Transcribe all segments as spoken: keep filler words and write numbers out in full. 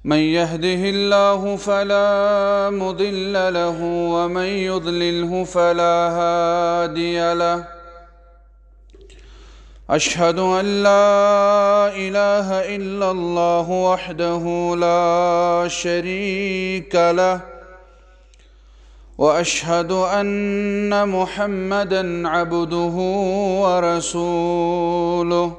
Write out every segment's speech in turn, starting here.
من يهده الله فلا مضل له، ومن يضلله فلا هادي له. أشهد أن لا إله إلا الله وحده لا شريك له، وأشهد أن محمدا عبده ورسوله.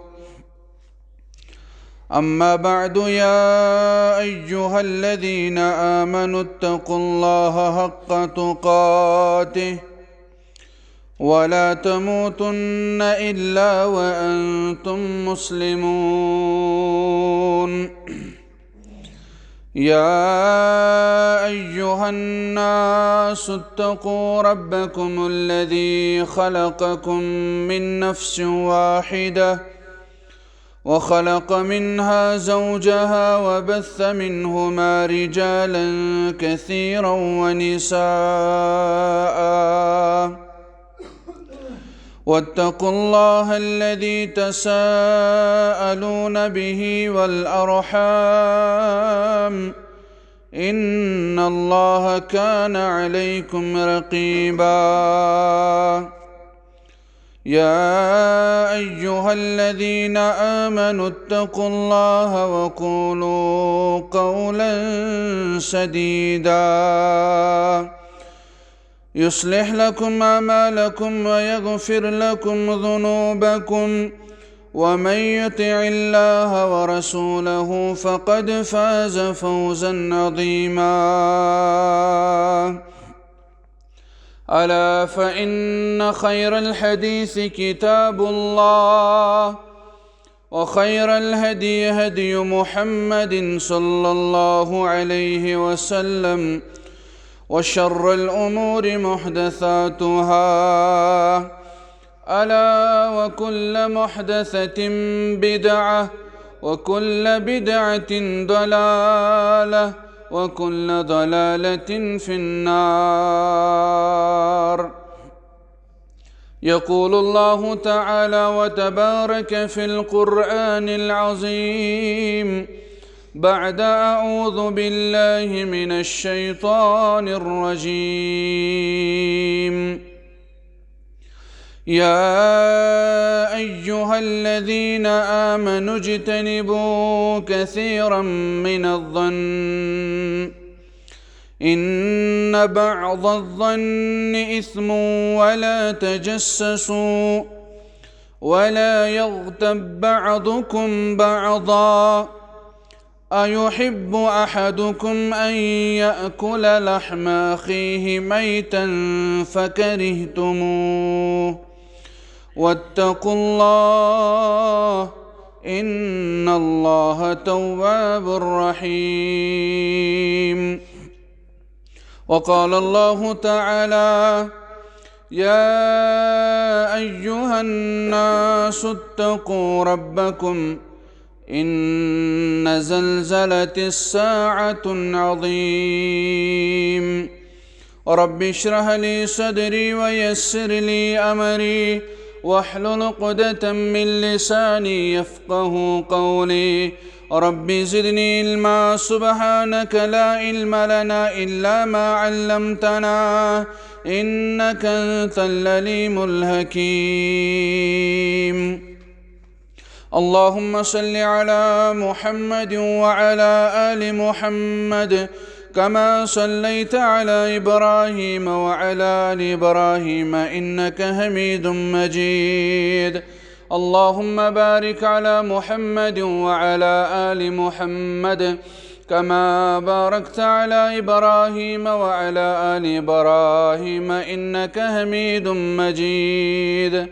أما بعد، يا أيها الذين آمنوا اتقوا الله حق تقاته ولا تموتن إلا وأنتم مسلمون. يا أيها الناس اتقوا ربكم الذي خلقكم من نفس واحدة وخلق منها زوجها وبث منهما رجالا كثيرا ونساء، واتقوا الله الذي تساءلون به والأرحام، إن الله كان عليكم رقيبا. يا أيها الذين آمنوا اتقوا الله وقولوا قولا سديدا يصلح لكم أعمالكم ويغفر لكم ذنوبكم، ومن يطع الله ورسوله فقد فاز فوزا عظيما. ألا فإن خير الحديث كتاب الله، وخير الهدي هدي محمد صلى الله عليه وسلم، وشر الأمور محدثاتها، ألا وكل محدثة بدعة، وكل بدعة ضلالة، وكل ضلالة في النار. يقول الله تعالى وتبارك في القرآن العظيم بعد أعوذ بالله من الشيطان الرجيم: يا أيها الذين آمنوا اجتنبوا كثيرا من الظن، إن بعض الظن إثم، ولا تجسسوا، ولا يغتب بعضكم بعضا، أيحب أحدكم أن يأكل لحم أخيه ميتا فكرهتموه، واتقوا الله، إن الله تواب رحيم. وقال الله تعالى: يا أيها الناس اتقوا ربكم، إن زلزلة الساعة عظيم. رب اشرح لي صدري ويسر لي أمري واحلل عقدة من لساني يفقه قولي. رب زدني علما، سبحانك لا علم لنا إلا ما علمتنا، إنك أنت العليم الحكيم. اللهم صل على محمد وعلى آل محمد كما صليت على إبراهيم وعلى آل إبراهيم إنك حميد مجيد. اللهم بارك على محمد وعلى آل محمد كما باركت على إبراهيم وعلى آل إبراهيم إنك حميد مجيد.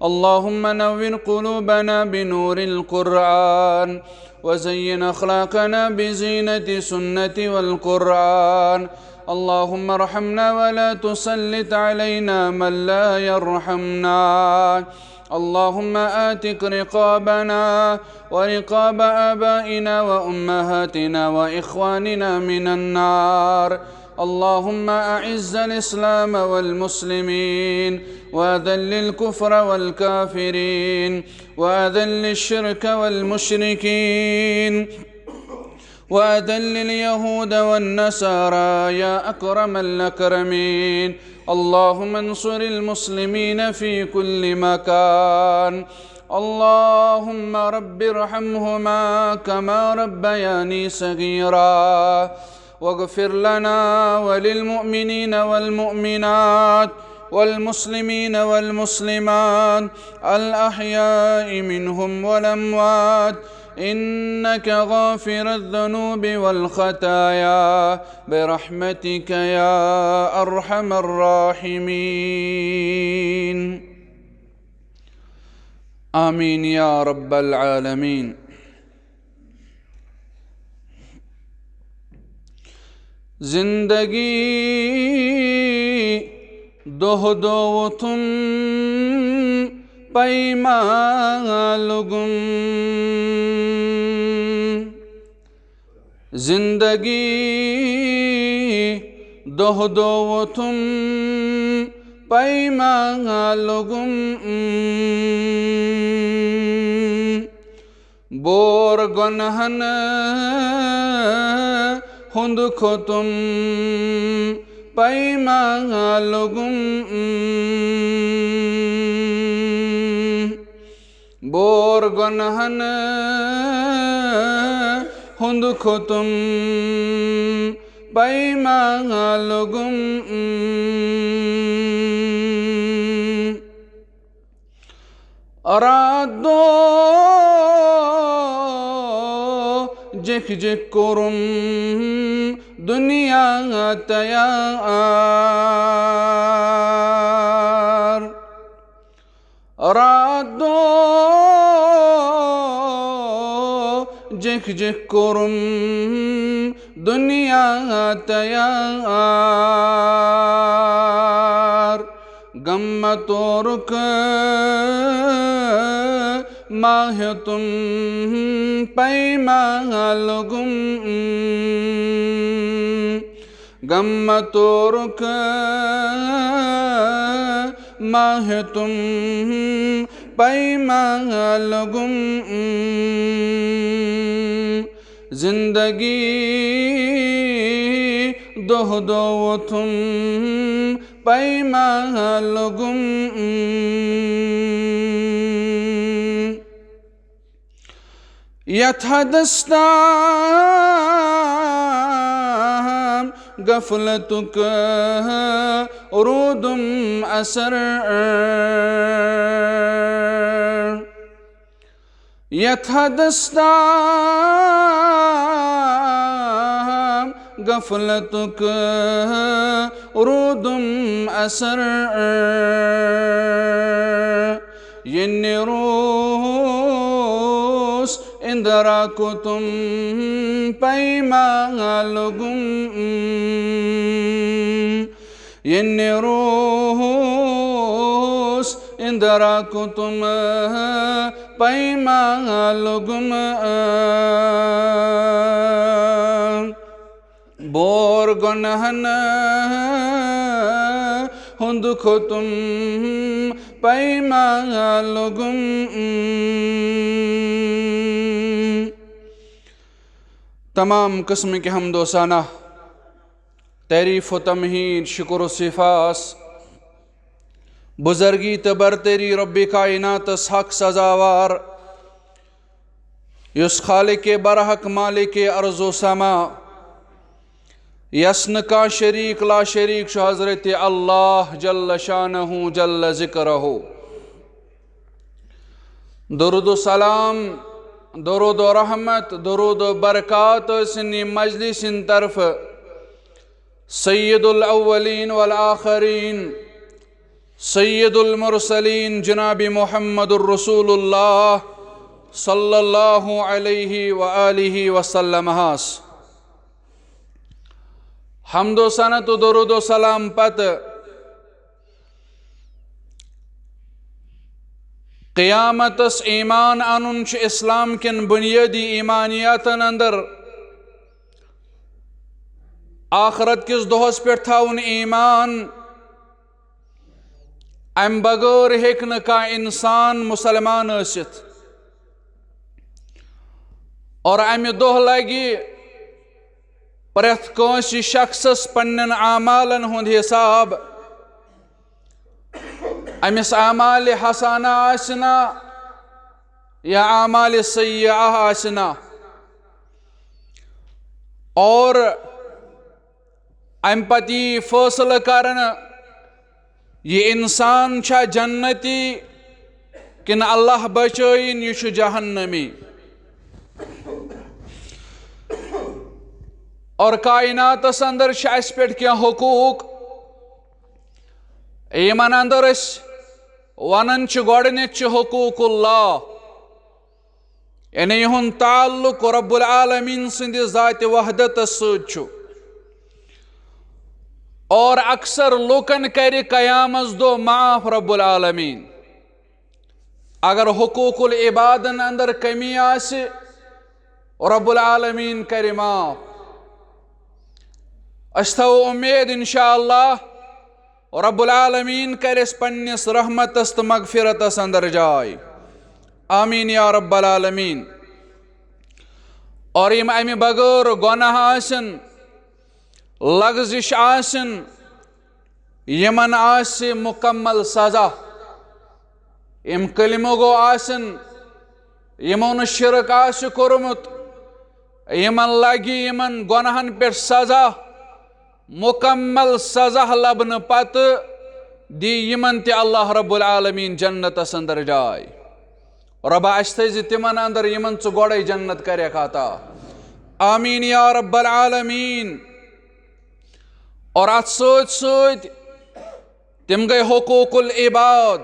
اللهم نور قلوبنا بنور القرآن، وزين أخلاقنا بزينة السنة والقرآن. اللهم ارحمنا ولا تسلط علينا من لا يرحمنا. اللهم آتق رقابنا ورقاب آبائنا وأمهاتنا وإخواننا من النار. اللهم أعز الإسلام والمسلمين، وأذل الكفر والكافرين، وأذل الشرك والمشركين، وأذل اليهود والنصارى يا أكرم الأكرمين. اللهم انصر المسلمين في كل مكان. اللهم رب ارحمهما كما ربياني صغيرا. واغفر لنا وللمؤمنين والمؤمنات والمسلمين والمسلمات الأحياء منهم والأموات إنك غافر الذنوب والخطايا برحمتك يا أرحم الراحمين. آمين يا رب العالمين. زندگی دۄہ دۄہ ووتھُم پیما لوٚگُم۔ زندگی دۄہ دۄہ ووتھُم پیما لوٚگُم۔ بور گۄنہن ہُنٛد کھوٚتُم پیما لوٚگُم۔ بور گۄنہن ہُنٛد کھوٚتُم پیما لوٚگُم۔ راتھ دۄہ جِکھ جِکھ کوٚرُم دُنیا تیار۔ راتھ دۄہ جِکھ جِکھ کوٚرُم دُنیا تیار۔ غم تورُک ما ہیوٚتُم پیما لوٚگُم۔ غم تورُک ما ہیوٚتُم پیما لوٚگُم۔ زندگی دۄہ دۄہ ووتھُم پیما لوٚگُم۔ یتھ حدس تام غفلتُک روٗدُم اثر۔ یتھ حدس تام غفلتُک روٗدُم اثر۔ یعنی روٗس اندرا کھوٚتُم پیما لوٚگُم۔ یعنی روٗس اندرا کھوٚتُم پیما لوٚگُم۔ بور گۄنہن ہُنٛد کھوٚتُم پیما لوٚگُم۔ تمام قسمٕکۍ حمد و ثنا، تعریف و تمہید، شکر و سپاس، بزرگی تہٕ برتری رب کائناتس حق سزاوار، یُس خالق برحق مالک ارض و سما، یس نہٕ کانٛہہ شریک لا شریک چھُ، حضرت اللہ جل شانہ جل ذکرہ۔ درود و سلام، درود و رحمت، درود و برکات ٲسِن یہِ مجلس سٕنٛدِ طرفہٕ سید الاولین والآخرین، سید المرسلین جناب محمد الرسول اللہ صلی اللہ علیہ وآلہ وسلم ہس۔ حمد و ثنا تہٕ درود و سلام پتہٕ قیامتس ایمان انُن چھُ اسلام کٮ۪ن بنیٲدی ایمانیاتن اندر۔ آخرت کِس دۄہس پٮ۪ٹھ تھاوُن ایمان، امہِ بغٲر ہیٚکہِ نہٕ کانٛہہ انسان مسلمان ٲسِتھ۔ اور امہِ دۄہ لگہِ پرٛٮ۪تھ کٲنٛسہِ شخصس پننٮ۪ن اعمالن ہُنٛد حساب، أمِس اعمال حسنہ آسہِ نا یا اعمال سیئہ آسہِ نا، اور امہِ پتہٕ یی فٲصلہٕ کرنہٕ، یہِ انسان چھا جنتی کِنہٕ اللہ بچٲیِن، یہِ چھُ جہنمی۔ اور کائناتس اندر چھِ اسہِ پٮ۪ٹھ کینٛہہ حقوق، یِمن اندر أسۍ ونان چھِ، گۄڈٕنیتھ چھِ حقوق اللہ، یعنی یِہُنٛد تعلق رب العالمین سٕنٛدِ ذاتِ وحدتس سۭتۍ چھُ۔ اور اکثر لوٗکن کرِ قیامس دۄہ معاف رب العالمین۔ اگر حقوق العبادن اندر کمی آسہِ، رب العالمین کرِ معاف۔ أسۍ تھاوو اُمید، انشاءاللہ، رب العالمین کرِ اسہِ پننِس رحمتس تہٕ مغفرتس اندر جاے۔ آمین یا رب العالمین۔ اور یِم امہِ بغٲر گۄناہ آسن، لغزش آسن، یِمن آسہِ مکمل سزا۔ یِم کلمہٕ گو آسن، یِمو نہٕ شرک آسہِ کوٚرمُت، یِمن لگہِ یِمن گۄناہن پٮ۪ٹھ سزا۔ مکمل سزا لبنہٕ پتہٕ دی یِمن تہِ اللہ رب العالمین جنتس اندر جاے۔ رۄبا، اسہِ تھٲیزِ تِمن اندر، یِمن ژٕ گۄڈے جنت کرکھ عطا۔ آمین یا رب العالمین۔ اور اتھ سۭتۍ سۭتۍ تِم گٔے حقوق العباد،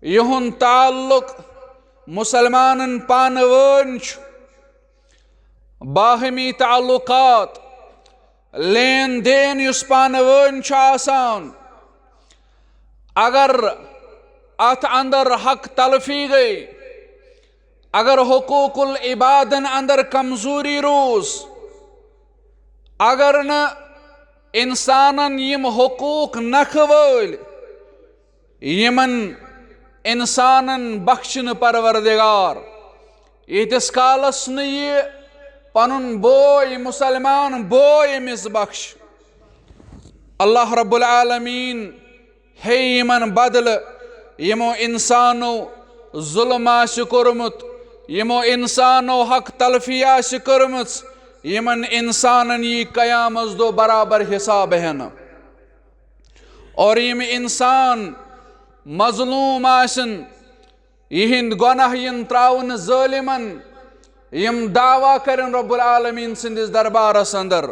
یِہُنٛد تعلق مسلمانن پانہٕ وٲنۍ چھُ، باہمی تعلقات، لین دین یُس پانہٕ وٲنۍ چھُ آسان، اگر اتھ اندر حق تلفی گٔے، اگر حقوق العبادن اندر کمزوری روٗز، اگر نہٕ انسانن یِم حقوق نکھٕ وٲلۍ، یِمن انسانن بخشنہٕ پروردگار، ییٖتِس کالس نہٕ یہِ پنُن بوے، مسلمان بوے أمِس بخش، اللہ رب العالمین ہے یِمن بدلہٕ، یِمو انسانو ظلم آسہِ کوٚرمُت، یِمو انسانو حق تلفی آسہِ کٔرمٕژ، یِمن انسانن یی قیامس دۄہ برابر حساب ہٮ۪نہٕ۔ اور یِم انسان مظلوم آسن، یِہنٛدۍ گۄناہ یِن تراونہٕ ظٲلمن، یِم دعویٰ کرن رب العالمین سٕنٛدِس دربارس اندر۔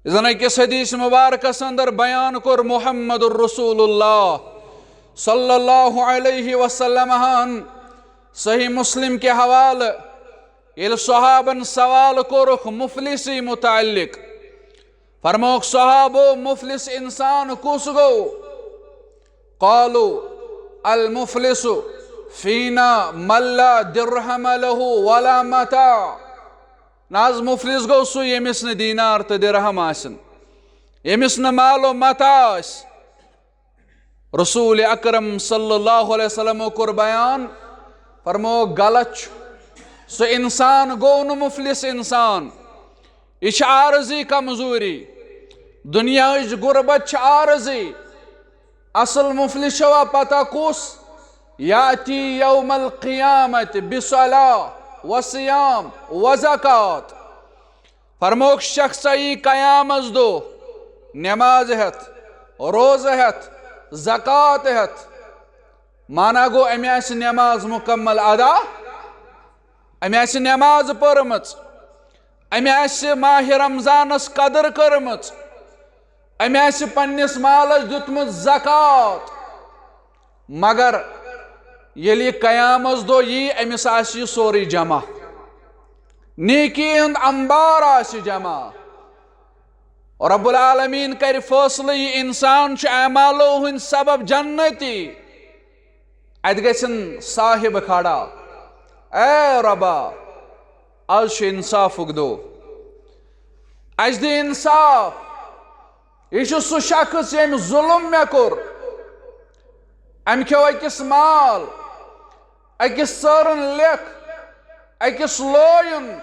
زن أکِس حدیث مبارکس اندر بیان کوٚر محمد رسول اللہ صلی اللہ علیہ وسلم ہن، صحیح مسلم کے حوالہٕ، ییٚلہِ صحابن سوال کوٚرُکھ مفلسی متعلق، فرمووُکھ صحابو، مفلس انسان کُس گوٚو؟ قالوا المفلس فينا من لا درهم له ولا متاع۔ نہ حظ، مفلس گوٚو سُہ ییٚمِس نہٕ دینار تہٕ درہم آسن، ییٚمِس نہٕ مال و متاع آسہِ۔ رسول اکرم صلی اللہ علیہ وسلمو کوٚر بیان، فرمووُکھ غلط چھُ۔ سُہ انسان گوٚو نہٕ مفلس انسان، یہِ چھِ عارضی کمزوری۔ دنیاہٕچ غربت چھِ عارضی۔ اصل مفلس چھوا پتہ کُس؟ یاتی یوم القیامت بصلاة وصیام وزکات۔ فرمووُکھ شخص یی قیامس دۄہ نماز ہٮ۪تھ، روزٕ ہٮ۪تھ، زکات ہٮ۪تھ۔ مانا گوٚو، أمۍ آسہِ نماز مکمل ادا، أمۍ آسہِ نماز پٔرمٕژ، أمۍ آسہِ ماہِ رمضانس قدر کٔرمٕژ، أمۍ آسہِ پننِس مالس دیُتمُت زکات۔ مگر ییٚلہِ یہِ قیامس دۄہ یی، أمِس آسہِ یہِ سورُے جمع، نیکی ہُنٛد انبار آسہِ جمع۔ رب العالمین کرِ فٲصلہٕ، یہِ انسان چھُ اعمالو ہٕنٛدۍ سبب جنتی۔ اتہِ گژھن صاحب کھڑا، اے ربا، از چھُ انصافُک دۄہ، اسہِ دِ انصاف۔ یہِ چھُ سُہ شخص ییٚمۍ ظلم مےٚ کوٚر، أمۍ کھیوٚو أکِس مال، أکِس ژٲرٕن لیٚکھ، أکِس لویُن،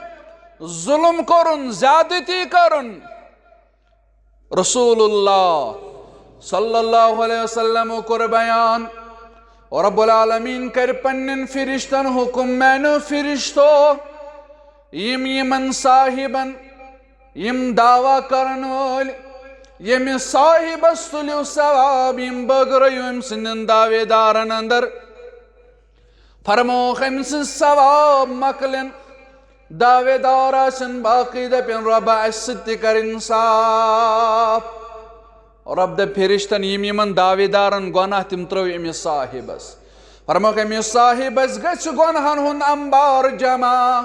ظلم کرن، زیادتی کرن۔ رسول اللہ صلی اللہ علیہ وسلم کور بیان، رب العالمین کر پنن فرشتن حکم، میانو فرشتو، یم یمن صاحبن، یم دعویٰ کرن وٲلۍ، ییٚمہِ صاحبس تُلِو ثواب، یم بٲگرٲیِو أمۍ سٕنٛدٮ۪ن دعوے دارن اندر۔ فرمووُکھ، أمۍ سٕنٛز ثواب مۄکلن، دعوے دار آسن باقی، دپن، رۄبا، اسہِ سۭتۍ تہِ کر انصاف۔ رۄب دپہِ فرشتن، یِم یِمن دعوے دارن گۄناہ، تِم ترٲوۍ أمِس صاحبس۔ فرمووُکھ، أمِس صاحبس گژھِ گۄناہن ہُنٛد انبار جمع۔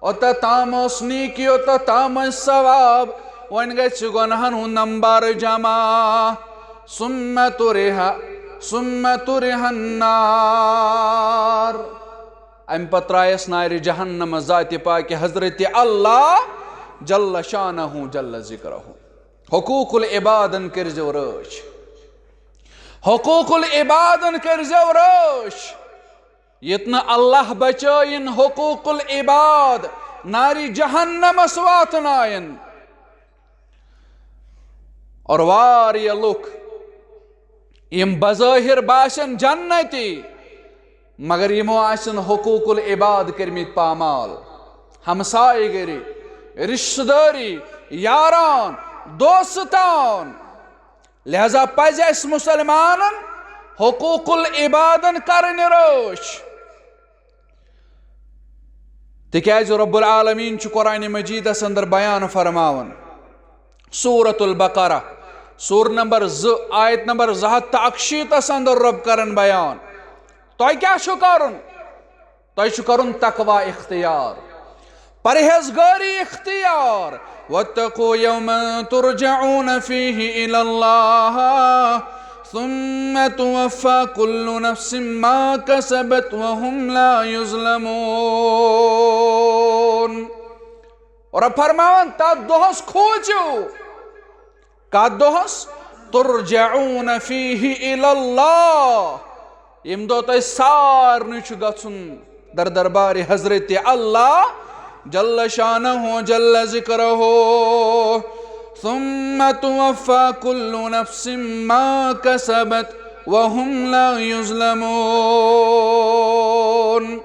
اوٚتتھ تام اوس نیکی، اوٚتتھ تام ٲسۍ ثواب، وۄنۍ گژھِ گۄناہن ہُنٛد انبار جمع۔ ثم طرح، ثم طرح النار۔ امہِ پتہٕ ترایس نارِ جہنم ذاتِ پاکہِ حضرت اللہ جل شانہ جل ذکرہ۔ حقوق العبادن کٔرزیو رٲچھ، حقوق العبادن کٔرزیو رٲچھ۔ ییٚتہِ نہٕ اللہ بچٲیِن، حقوق العباد نارِ جہنمس واتناین۔ اور واریاہ لُکھ، یِم بظٲہر باسن جنتی، مگر یِمو آسن حقوق العباد کٔرمٕتۍ پامال۔ ہمسایہِ گٔری، رشتہٕ دٲری، یاران، دوستان۔ لہذا پزِ اسہِ مسلمانن حقوق العبادن کرٕنۍ رٲچھ، تِکیازِ رب العالمین چھُ قرآن مجیدس اندر بیان فرماوان، سورۃ البقرہ، سور نمبر زٕ، آیت نمبر زٕ ہتھ تہٕ اکشیٖتس اندر رب کران بیان، تۄہہِ کیٛاہ چھُ کرُن؟ تۄہہِ چھُ کرُن تقوی اختیار، پرہیزگٲری اختیار۔ واتقوا یوما ترجعون فیہ الی اللہ ثم توفی کل نفس ما کسبت وهم لا یظلمون۔ اور فرماوان، تتھ دۄہس کھوژِو، کتھ دۄہس؟ ترجعون فیہ الی اللہ، ییٚمہِ دۄہ تۄہہِ سارنٕے چھُ گژھُن در دربارِ حضرت اللہ جل شانہ جل ذکرہ۔ ثم توفی کل نفس ما کسبت وهم لا یظلمون۔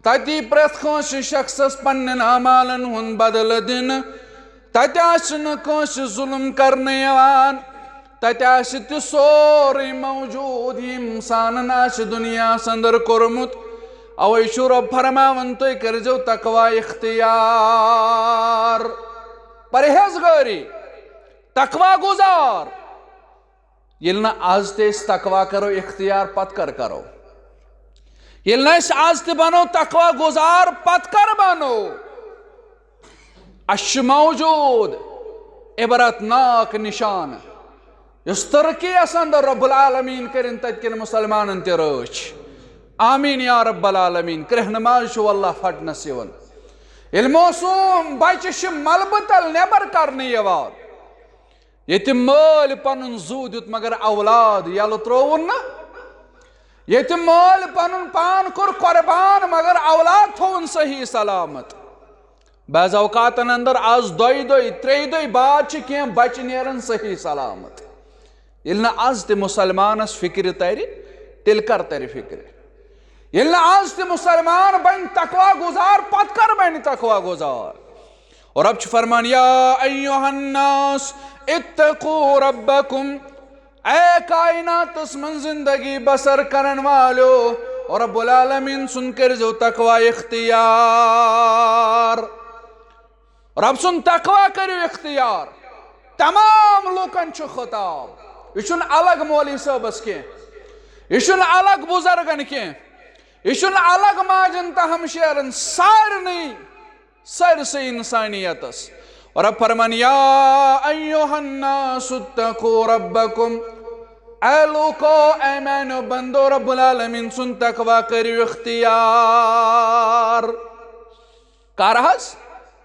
تتی پرٛٮ۪تھ کٲنٛسہِ شخصس پننٮ۪ن اعمالن ہُنٛد بدلہٕ دِنہٕ۔ تتہِ آسہِ نہٕ کٲنٛسہِ ظلم کرنہٕ یِوان۔ تتہِ آسہِ تہِ سورُے موجود، یہِ انسانن آسہِ دُنیاہس اندر کوٚرمُت۔ اوے چھُ رب فرماوان، تُہۍ کٔرزیو تقوی اختیار، پرہیزگٲری، تقوی گزار۔ ییٚلہِ نہٕ از تہِ أسۍ تقوی کرو اختیار، پتہٕ کر کرو؟ ییٚلہِ نہٕ أسۍ از تہِ بنو تقوی گزار، پتہٕ کر بنو؟ اسہِ چھُ موجود عبرت ناک نشان، یُس ترکی یس اندر رب العالمین کٔرِن تتہِ کٮ۪ن مسلمانن تہِ رٲچھ۔ آمین یا رب العالمین۔ کرٛہنہٕ ماز چھُ واللہ پھٹنس یِوان۔ ییٚلہِ معصوم بچہِ چھِ ملبہٕ تل نٮ۪بر کرنہٕ یِوان، ییٚتہِ مٲلۍ پنُن زُو دیُت مگر اولاد یلہٕ ترٛووُن نہٕ، ییٚتہِ مٲلۍ پنُن پان کوٚر قربان مگر اولاد تھووُن صحیح سلامت۔ بعض اوقاتن اندر از دۄیہِ دۄہہِ، ترٛیٚیہِ دۄہہِ بعد چھِ کینٛہہ بچہِ نیران صحیح سلامت۔ ییٚلہِ نہٕ از تہِ مسلمانس فکرِ ترِ، تیٚلہِ کر ترِ فکرِ؟ ییٚلہِ نہٕ از تہِ مسلمان بنہِ تقوی گزار، پتہٕ کر بنہِ تقوی گزار؟ اور رب چھُ فرمان، یا ایھا الناس اتقوا ربکم، اے کائناتس منٛز زندگی بسر کرن والو، اور رب العالمین سُنٛد کٔرزیو تقوی اختیار۔ رب سُنٛد تقوی کٔرِو اختیار۔ تمام لوٗکن چھُ خطاب۔ یہِ چھُنہٕ الگ مولوی صٲبس کینٛہہ، یہِ چھُنہٕ الگ بزرگن کینٛہہ، یہِ چھُنہٕ الگ ماجن تہٕ ہمشیرن، سارنٕے، سٲرسٕے انسانیتس۔ رب فرمان، یا ایھا الناس اتقوا ربکم، اے لوٗکو، اے میانیو بندو، رب العالمین سُنٛد تقوی کٔرِو اختیار۔ کر حظ؟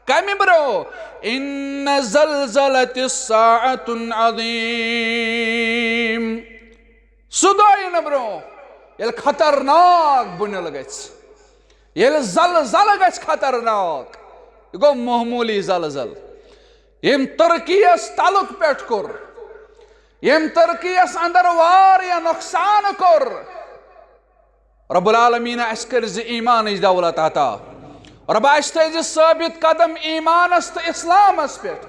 کمہِ برونٛہہ؟ ان زلزلۃ الساعۃ عظیم۔ سُہ دۄہ یِنہٕ برونٛہہ ییٚلہِ خطرناک بُنِل گژھِ، ییٚلہِ زلزلہٕ گژھِ خطرناک۔ گوٚو معموٗلی زلزل۔ ییٚمۍ ترکی یس تلُک پٮ۪ٹھ کوٚر، ییٚمۍ ترکی یس اندر واریاہ نۄقصان کوٚر، رب العالمین اسہِ کٔرۍ زِ ایمانٕچ دولت عطا۔ رب اسہِ تھٲے زِ ثٲبت قدم ایمانس تہٕ اسلامس پٮ۪ٹھ۔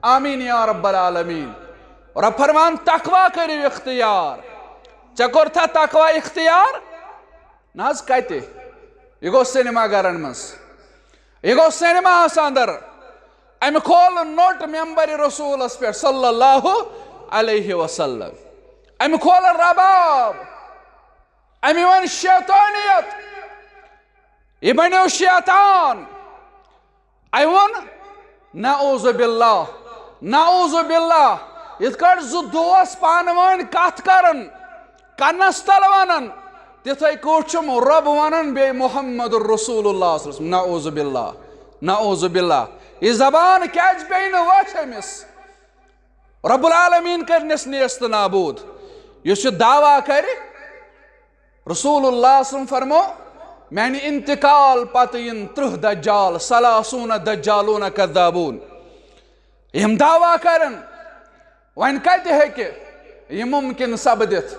آمین یا رب العالمین۔ رب فرمان تقوی کٔرِو اختیار۔ ژےٚ کوٚرتھا تقوی اختیار؟ نہ حظ کتہِ؟ یہِ گوٚو سینما گرن منٛز، یہِ گوٚو سینماہس اندر۔ امہِ کھول نوٚٹ ممبر رسولس پٮ۪ٹھ صلی اللہ علیہ وسلم۔ امہِ کھول رباب، امہِ ؤنۍ شیطانیت، یہِ بنیو شیطان۔ أمۍ ووٚن، نعوذ باللہ، نعوذ باللہ، یِتھ کٲٹھۍ زٕ دوس پانہٕ ؤنۍ کتھ کرن، کنس تل ونن، تِتھے کٲٹھۍ چھُم رۄب ونان بیٚیہِ محمد رسول اللہ صلی اللہ علیہ وسلم۔ نعوذ باللہ، نعوذ باللہ۔ یہِ زبان کیازِ پیٚیہِ نہٕ وٲتھ أمِس؟ رب العالمین کرنس نیست نابود۔ یُس یہِ دعویٰ کرِ، رسول اللہ صلی اللہ علیہ وسلم فرمو، میانہِ انتقال پتہٕ یِن ترٕہ دجال، ثلاثون دجالون کذابون۔ یِم دعویٰ کرن، وۄنۍ کتہِ ہیٚکہِ یہِ ممکن سپدِتھ؟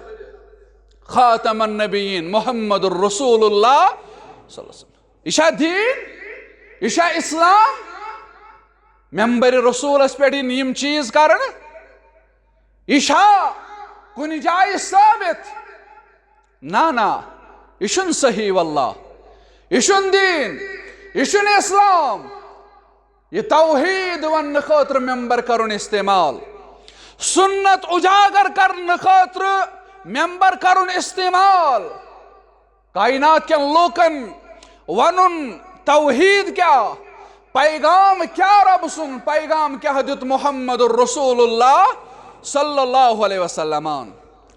خاتم النبیین محمد رسول اللہ صلی اللہ علیہ وسلم۔ یہِ چھا دین؟ یہِ چھا اسلام؟ ممبر رسولس پٮ۪ٹھ یِن یِم چیٖز کرنہٕ؟ یہِ چھا کُنہِ جایہِ ثٲبت؟ نہ، نہ، یہِ چھُنہٕ صحیح واللہ۔ یہِ چھُنہٕ دین، یہِ چھُنہٕ اسلام۔ یہِ توحید وننہٕ خٲطرٕ ممبر کرُن استعمال، سنت اجاگر کرنہٕ خٲطرٕ ممبر کرُن استعمال۔ کائنات کٮ۪ن لوٗکن ونُن توحید کیٛاہ، پیغام کیٛاہ رب سُنٛد، پیغام کیٛاہ دیُت محمد رسول اللہ صلی اللہ علیہ وسلمن۔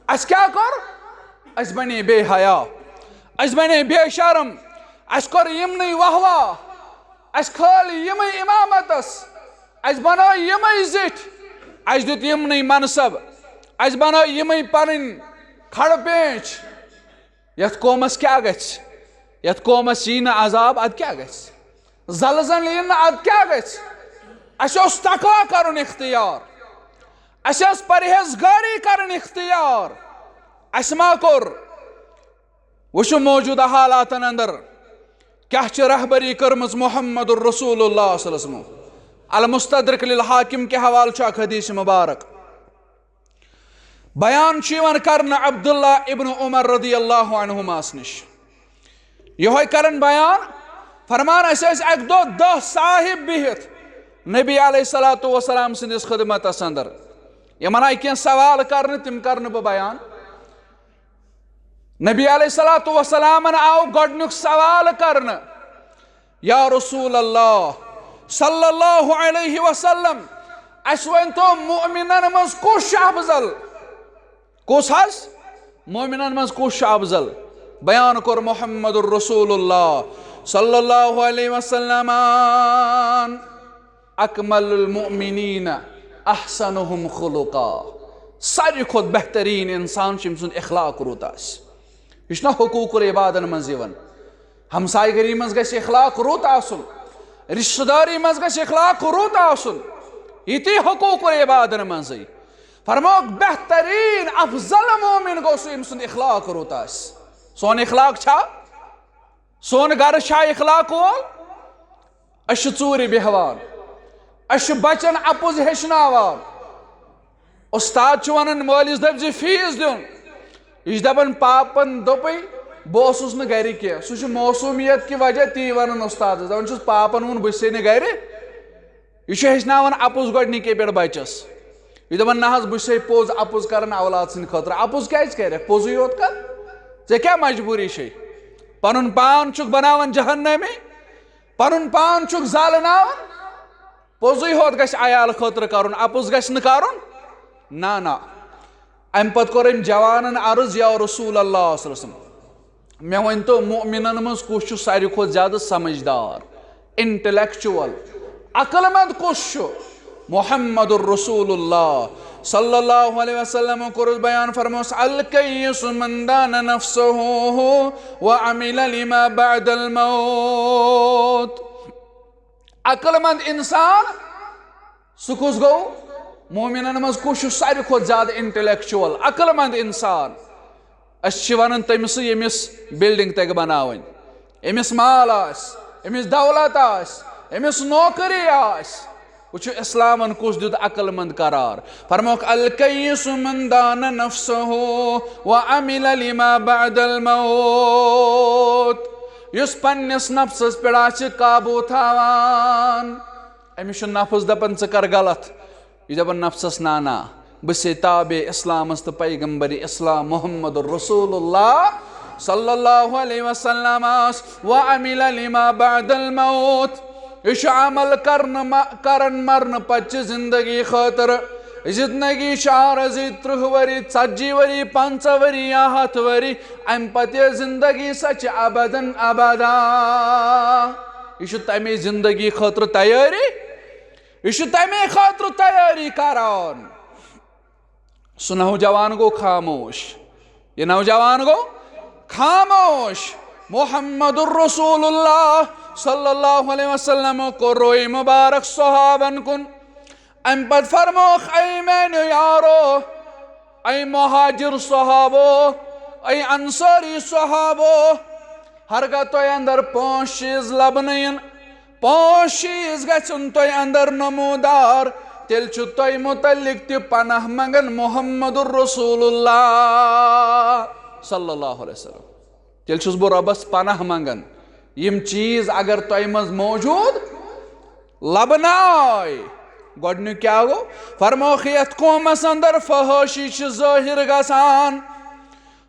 اسہِ کیٛاہ کوٚر؟ اسہِ بنے بے حیا، اسہِ بنے بے شرم، اسہِ کوٚر یِمنٕے واہ واہ، اسہِ کھٲلۍ یِمے امامتس، اسہِ بنٲے یِمے زِٹھۍ، اسہِ دیُت یِمنٕے منصب، اسہِ بنٲے یِمے پنٕنۍ کھڑٕ پینچ۔ یتھ قومس کیٛاہ گژھِ؟ یتھ قومس یی نہٕ عذاب، ادٕ کیٛاہ گژھِ؟ زلزل یی نہٕ، ادٕ کیٛاہ گژھِ؟ اسہِ اوس تقوی کرُن اختیار، اسہِ ٲس پرہیزگٲری کرٕنۍ اختیار۔ اسہِ ما کوٚر؟ وٕچھِو موجودہ حالاتن اندر کیٛاہ چھِ رہبری کٔرمٕژ محمد رسول اللہ صلی اللہ علیہ وسلم۔ المستدرک للحاکم کہِ حوالہٕ چھُ اکھ حدیث مبارک۔ بیان چھُ یِوان کرنہٕ عبداللہ ابن عمر رضی اللہ عنہماس نِش۔ یِہوٚے کرن بیان، فرمان، أسۍ ٲسۍ اکہِ دۄہ دَہ صاحب بِہِتھ نبی علیہ الصلوۃ والسلام سٕنٛدِس خدمتس اندر۔ یِمن آیہِ کینٛہہ سوال کرنہٕ، تِم کرنہٕ بہٕ بیان۔ نبی علیہ الصلوۃ والسلامن آو گۄڈٕنیُک سوال کرنہٕ، یا رسول اللہ صلی اللہ علیہ وسلم، اسہِ ؤنۍ تو مؤمنن منٛز کُس چھُ افضل؟ کُس حظ؟ مؤمنن منٛز کُس چھُ افضل؟ بیان کوٚر محمد رسول اللہ صلی اللہ علیہ وسلم، اکمل المؤمنین احسنہم خلقا، ساروی کھۄتہٕ بہتریٖن انسان چھُ ییٚمۍ سُنٛد اخلاق رُت آسہِ۔ یہِ چھُنہ حقوق العبادن منٛز یِوان؟ ہمسایہِ گٔری منٛز گژھِ اخلاق رُت آسُن، رشتہٕ دٲری منٛز گژھِ اخلاق رُت آسُن، یہِ تہِ حقوق العبادن منٛزٕے۔ فرموکھ، بہتریٖن افضل مومن گوٚو سُہ، ییٚمۍ سُنٛد اخلاق رُت آسہِ۔ سون اخلاق چھا؟ سون گرٕ چھا اخلاق وول؟ أسۍ چھِ ژوٗرِ بیٚہوان، أسۍ چھِ بچن اپُز ہیٚچھناوان۔ استاد چھُ ونان مٲلِس دٔپۍ زِ فیس دیُن، یہِ چھُ دپان پاپن دوٚپُے بہٕ اوسُس نہٕ گرِ کینٛہہ۔ سُہ چھُ موسومیت کہِ وجہ تی ونان استادس، دپان چھُس پاپن ووٚن بہٕ چھُسے نہٕ گرِ۔ یہِ چھُ ہیٚچھناوان اپُز گۄڈنِکے پٮ۪ٹھ بچس۔ یہِ دپان نہ حظ بہٕ چھُسے پوٚز اپُز کران اولاد سٕنٛدِ خٲطرٕ۔ اپُز کیازِ کرکھ؟ پوٚزُے یوت کر۔ ژےٚ کیٛاہ مجبوٗری چھے؟ پنُن پان چھُکھ بناوان جہنمی، پنُن پان چھُکھ زالناوان۔ پوٚزُے ہوت گژھِ عیال خٲطرٕ کرُن، اپُز گژھِ نہٕ کرُن۔ نہ، نہ۔ امہِ پتہٕ کوٚر أمۍ جوانن عرض، یا رسول اللہ صلی اللہ علیہ وسلم، مےٚ ؤنۍ تو مؤمنن منٛز کُس چھُ ساروی کھۄتہٕ زیادٕ سمجھدار، انٹلیکچوئل، عقل مند کُس چھُ؟ محمد رسول اللہ صلی اللہ علیہ وسلم کوٚرُس بیان، فرموس، الکیس من دان نفسہ وعمل لما بعد الموت۔ عقل مند انسان، سُہ کُس گوٚو؟ مومنن منٛز کُس چھُ ساروی کھۄتہٕ زیادٕ انٹلیکچوئل، عقل مند انسان؟ أسۍ چھِ ونان تٔمِسٕے ییٚمِس بلڈنگ تگہِ بناوٕنۍ، أمِس مال آسہِ، أمِس دولت آسہِ، أمِس نوکری آسہِ۔ وٕچھِو، اسلامن کُس دیُت عقل مند قرار؟ فرموکھ، "الکیس من دان نفسہ وعمل لما بعد الموت"۔ یُس پننِس نفسس پٮ۪ٹھ آسہِ قابو تھاوان، أمِس چھُ نفس دپان، "ژٕ کر غلط"، یہِ دپان نفسس، "نہ، نہ، بہٕ چھسے تابع اسلامس تہٕ پیغمبر اسلام محمد رسول اللہ صلی اللہ علیہ وسلمس، وعمل لما بعد الموت"۔ یہِ چھُ عمل کرنہٕ مہ-، کران مرنہٕ پتہٕ چہِ زندگی خٲطرٕ۔ زندگی چھِ عارضی، ترٕٛہ ؤری، ژتجی ؤری، پنٛژاہ ؤری یا ہتھ ؤری۔ امہِ پتہٕ یہِ زندگی، سۄ چھِ ابدن ابدا۔ یہِ چھُ تمے زندگی خٲطرٕ تیٲری۔ یہِ چھُ تمے خٲطرٕ تیٲری کران۔ سُہ نوجوان گوٚو خاموش۔ یہِ نوجوان گوٚو خاموش۔ محمد رسول اللہ صلی اللہ علیہ وسلم کوٚر روی مبارک صحابن کُن۔ امہِ پتہٕ فرمووُکھ، "اے میانیو یارو، اے مہاجر صحابو، اے انصاری صحابو، ہرگاہ تۄہہِ اندر پانٛژھ چیٖز لبنہٕ یِن، پانٛژھ چیٖز گژھن تۄہہِ اندر نمودار، تیٚلہِ چھُ تۄہہِ متعلق تہِ پناہ منگان محمد رسول اللہ صلی اللہ علیہ وسلم۔ تیٚلہِ چھُس بہٕ رۄبس پناہ منگان، یِم چیٖز اگر تۄہہِ منٛز موجود لبنہٕ آے۔" گۄڈٕنیُک کیٛاہ گوٚو؟ فرمووُکھ، یتھ قومس اندر فحٲشی چھِ ظٲہر گژھان،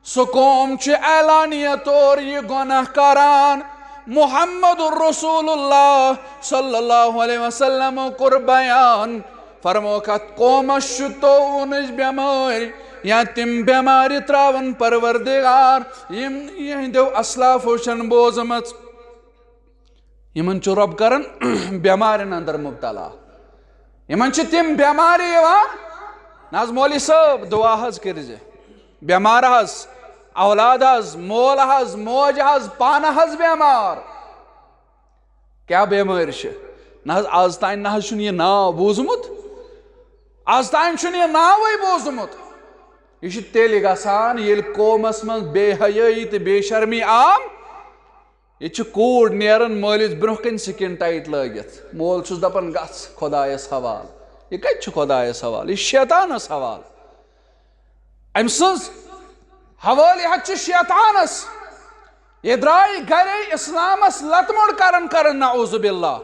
سُہ قوم چھُ اعلانیہ طور یہِ گۄناہ کران۔ محمد رسول اللہ صلی اللہ علیہ وسلم کوٚر بیان، فرمووُکھ، اتھ قومس چھُ طاعونٕچ بٮ۪مٲرۍ یا تِم بٮ۪مارِ ترٛاوان پروردگار، یِم یِہنٛدیو اسلافو چھَنہٕ بوزمٕژ۔ یِمن چھُ رۄب کران بٮ۪مارٮ۪ن اندر مبتلا۔ یِمن چھِ تِم بٮ۪مارِ یِوان۔ نہ حظ مولوی صٲب، دعا حظ کٔرۍزِ۔ بٮ۪مار حظ، اولاد حظ، مول حظ، موج حظ، پانہٕ حظ بٮ۪مار۔ کیٛاہ بٮ۪مٲرۍ چھِ؟ نہ حظ، از تام نہ حظ چھُنہٕ یہِ ناو بوٗزمُت۔ از تام چھُنہٕ یہِ ناوٕے بوٗزمُت۔ یہِ چھُ تیٚلہِ گژھان، ییٚلہِ قومس منٛز بے حیٲیی تہٕ بے شرمی عام۔ ییٚتہِ چھِ کوٗر نیران مٲلِس برٛونٛہہ کَنہِ skin tight لٲگِتھ۔ مول چھُس دَپان، "گژھ خۄدایَس حوالہٕ۔" یہِ کَتہِ چھُ خۄدایَس حوالہٕ؟ یہِ چھُ شیطانَس حوالہٕ۔ أمۍ سٕنٛز حوٲلیت چھِ شیطانَس۔ یہِ درٛاے گَرے اِسلامَس لَتہٕ موٚنٛڈ کَران کَران، نعوذ باللہ۔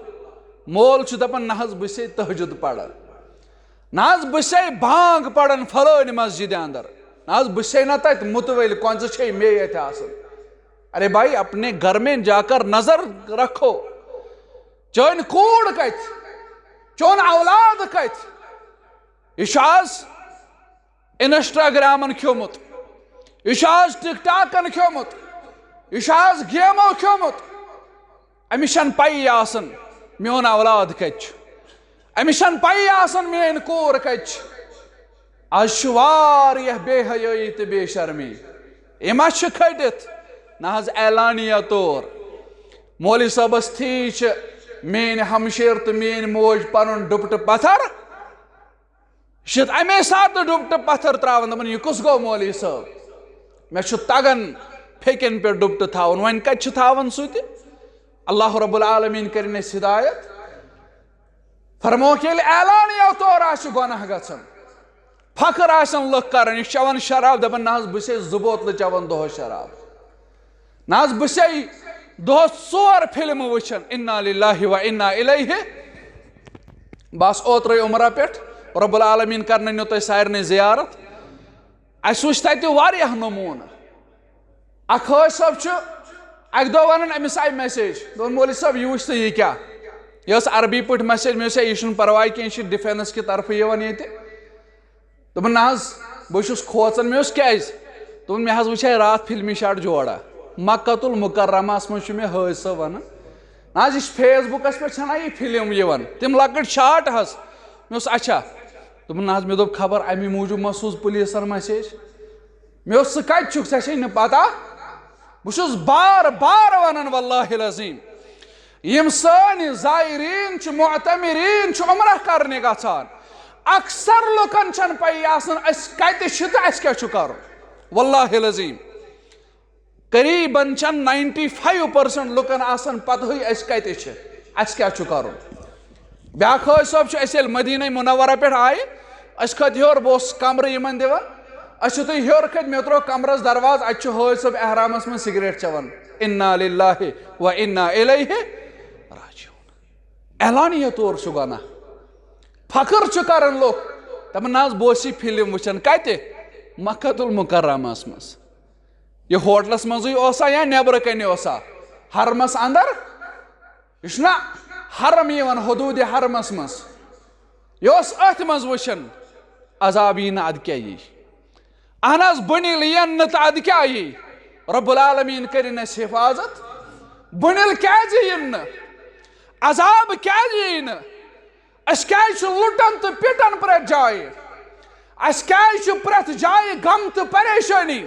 مول چھُ دَپان، "نہ حظ، بہٕ چھُسے تہجد پَران۔ نہ حظ، بہٕ چھُسے بانٛگ پَران فلٲنۍ مسجدِ اَندَر۔ نہ حظ، بہٕ چھُسے نہ تَتہِ مُتوٲلۍ، کۄنٛزٕ چھے مے ییٚتہِ آسان۔" ارے بھائی، اپنے گھر میں جا کر نظر رکھو۔ چٲنۍ کوٗر کتہِ؟ چون اولاد کتہِ؟ یہِ چھُ آز انسٹاگرامن کھیوٚمُت، یہِ چھُ آز ٹک ٹاکن کھیوٚمُت، یہِ چھُ آز گیمو کھیوٚمُت۔ أمِس چھَنہٕ پَیی آسان میون اولاد کَتہِ چھُ، أمِس چھَنہٕ پَیی آسان میٲنۍ کوٗر کَتہِ چھِ۔ آز چھِ واریاہ بے حیٲیی تہٕ بے شرمی۔ یہِ ما چھِ کھٔٹِتھ؟ نہ حظ، اعلانیہ طور۔ مولوی صٲبَس تھی چھِ میٲنۍ ہمشیر تہٕ میٲنۍ موج پَنُن ڈُپٹہٕ پَتھر۔ شِتھ اَمے ساتہٕ ڈُپٹہٕ پَتھر ترٛاوان، دَپان، "یہِ کُس گوٚو مولوی صٲب؟ مےٚ چھُ تَگان پھیٚکٮ۪ن پٮ۪ٹھ ڈُپٹہٕ تھاوُن، وۄنۍ کَتہِ چھُ تھاوان سُہ تہِ؟" اللہ رب العالمین کٔرِنۍ اَسہِ ہدایت۔ فرمووُکھ، ییٚلہِ اعلانیہ طور آسہِ گۄناہ گژھان، فخر آسن لُکھ کران، یہِ چھُ چٮ۪وان شراب، دَپان، "نہ حظ، بہٕ چھُسے زٕ بوتلہٕ چٮ۪وان دۄہَس شراب۔ نہ حظ، بہٕ چھُسے دۄہَس ژور فلمہٕ وٕچھان۔" انا للہ و انا الیہ۔ بس اوترے عمرہ پٮ۪ٹھ، رب العالمین کرنٲونو تۄہہِ سارنٕے زیارت۔ اَسہِ وٕچھ تَتہِ واریاہ نموٗنہٕ۔ اکھ حٲج صٲب چھُ اَکہِ دۄہ وَنان، أمِس آیہِ message، دوٚپُن، "مولوی صٲب، یہِ وٕچھ تہٕ یہِ کیٛاہ؟" یہِ ٲس عربی پٲٹھۍ message، مےٚ ووٚنُس، "ہے، یہِ چھُنہٕ پرواے کینٛہہ، یہِ چھُ defenceکہِ طرفہٕ یِوان ییٚتہِ۔" دوٚپُن، "نہ حظ، بہٕ چھُس کھوژان۔" مےٚ ووٚنُس، "کیٛازِ؟" دوٚپُن، "مےٚ حظ وٕچھے راتھ فلمی shot جوڑا، مکۃ المکرمہس منٛز چھُ مےٚ حٲج صٲب وَنان۔" نہ حظ، یہِ چھِ Facebookس پٮ۪ٹھ چھَنا یہِ فلم یِوان، تِم لۄکٕٹۍ shot حظ۔ مےٚ ووٚنُس، "اچھا۔" دوٚپُن، "نہ حظ، مےٚ دوٚپ خبر اَمی موٗجوٗب ما سوٗز پُلیٖسَن message۔" مےٚ ووٚنُس، "ژٕ کَتہِ چھُکھ؟ ژےٚ چھے نہٕ پَتہ؟" بہٕ چھُس بار بار وَنان، واللہ العظیٖم، یِم سٲنۍ زائرین چھِ، معتمرین چھِ، عمرہ کرنہِ گژھان، اکثر لُکن چھنہٕ پَیی آسان أسۍ کتہِ چھِ تہٕ اَسہِ کیٛاہ چھُ کرُن۔ واللہ العظیم، قریباً چھنہٕ ناینٹی فایو پرسنٹ لُکن آسان پتہٕے أسۍ کتہِ چھِ، اَسہِ کیٛاہ چھُ کرُن۔ بیٛاکھ حٲج صٲب چھُ، أسۍ ییٚلہِ مدینہ منورہ پٮ۪ٹھ آیہِ، أسۍ کھٔتۍ ہیوٚر، بہٕ اوسُس کمرٕ یِمن دِوان، أسۍ یُتھُے ہیوٚر کھٔتۍ، مےٚ ترٛوو کمرس دروازٕ، اتہِ چھُ حٲج صٲب احرامس منٛز سگریٹ چٮ۪وان۔ انا للہ و انا الیہ راجعون۔ اعلانیہ طور چھُ گۄناہ۔ فخر چھُ کران لُکھ، دپان، "نہ حظ، بہٕ اوسُس یہِ فلم وٕچھان۔" کتہِ؟ مکہ المکرمس منٛز۔ یہِ ہوٹلس منٛزٕے اوسا یا نیبرٕ کنہِ اوسا؟ حرمس اندر؟ یہِ چھُنہ حرم یِوان حدود حرمس منٛز؟ یہِ اوس أتھۍ منٛز وٕچھان، عذاب یی نہٕ، ادٕ کیٛاہ یی؟ اہن حظ، بُنِل یِن نہٕ تہٕ ادٕ کیٛاہ یی؟ رب العالمین کٔرِن اَسہِ حفاظت۔ بُنِل کیٛازِ یِن نہٕ؟ عذاب کیٛازِ یی نہٕ؟ أسۍ کیٛازِ چھِ لُٹان تہٕ پِٹان پرٛٮ۪تھ جایہِ؟ اَسہِ کیٛازِ چھِ پرٛٮ۪تھ جایہِ غم تہٕ پریشٲنی؟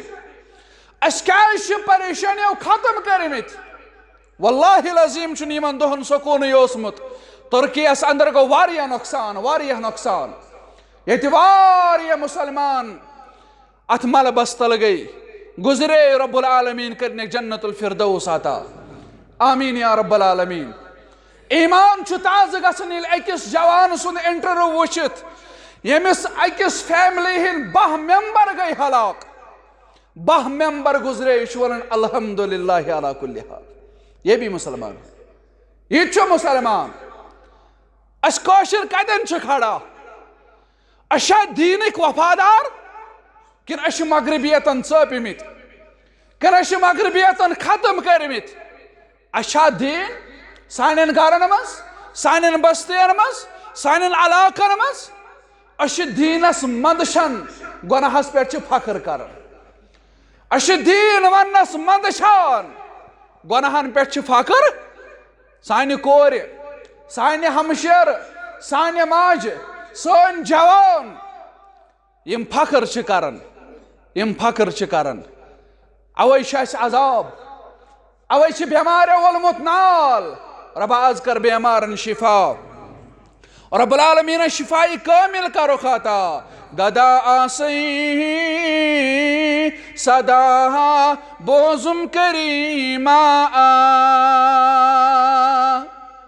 أسۍ کیٛازِ چھِ پریشٲنیو ختم کٔرمٕتۍ؟ واللہ العظیم چھُنہٕ یِمن دۄہن سکوٗنٕے اوسمُت۔ ترکیَس اندر گوٚو واریاہ نۄقصان، واریاہ نۄقصان۔ ییٚتہِ واریاہ مُسلمان اتھ ملبس تل گٔے، گُزرے، رب العالمین کٔرنکھ جنت الفردوس عطا۔ آمین یا رب العالمین۔ ایمان چھُ تازٕ گژھان ییٚلہِ أکِس جوان سُنٛد انٹرویو وٕچھِتھ، ییٚمِس أکِس فیملی ہٕنٛدۍ باہ ممبر گٔے ہلاک۔ باہ ممبر گُزرے، یہِ چھُ ونان، "الحمدللہ علی کل حال۔" یہ بھی مسلمان ہے، یہِ تہِ چھُ مسلمان۔ أسۍ کٲشِر کتٮ۪ن چھِ کھڑا؟ أسۍ چھا دیٖنٕکۍ وفادار، کِنہٕ أسۍ چھِ مغربیتن ژٲپمٕتۍ، کِنہٕ أسۍ چھِ مغربیتن ختم کٔرمٕتۍ؟ اَسہِ چھا دیٖن سانٮ۪ن گرن منٛز، سانٮ۪ن بستین منٛز، سانٮ۪ن علاقن منٛز؟ أسۍ چھِ دیٖنس منٛدچھان، گۄناہس پٮ۪ٹھ چھِ فخر کران۔ أسۍ چھِ دیٖن وننس منٛدچھان، گۄناہن پٮ۪ٹھ چھِ فخر۔ سانہِ کورِ، سانہِ ہمشیرٕ، سانہِ ماجہِ، سٲنۍ جوان، یِم فخر چھِ کران، یِم فخر چھِ کران۔ اوے چھُ اَسہِ عذاب، اوے چھِ بٮ۪ماریو وولمُت نال۔ رۄبا، از کر بیمارن شفا۔ رب العالمین شفای کامل کرو خطا۔ گدا آسئی صدا بوزم کریما آ۔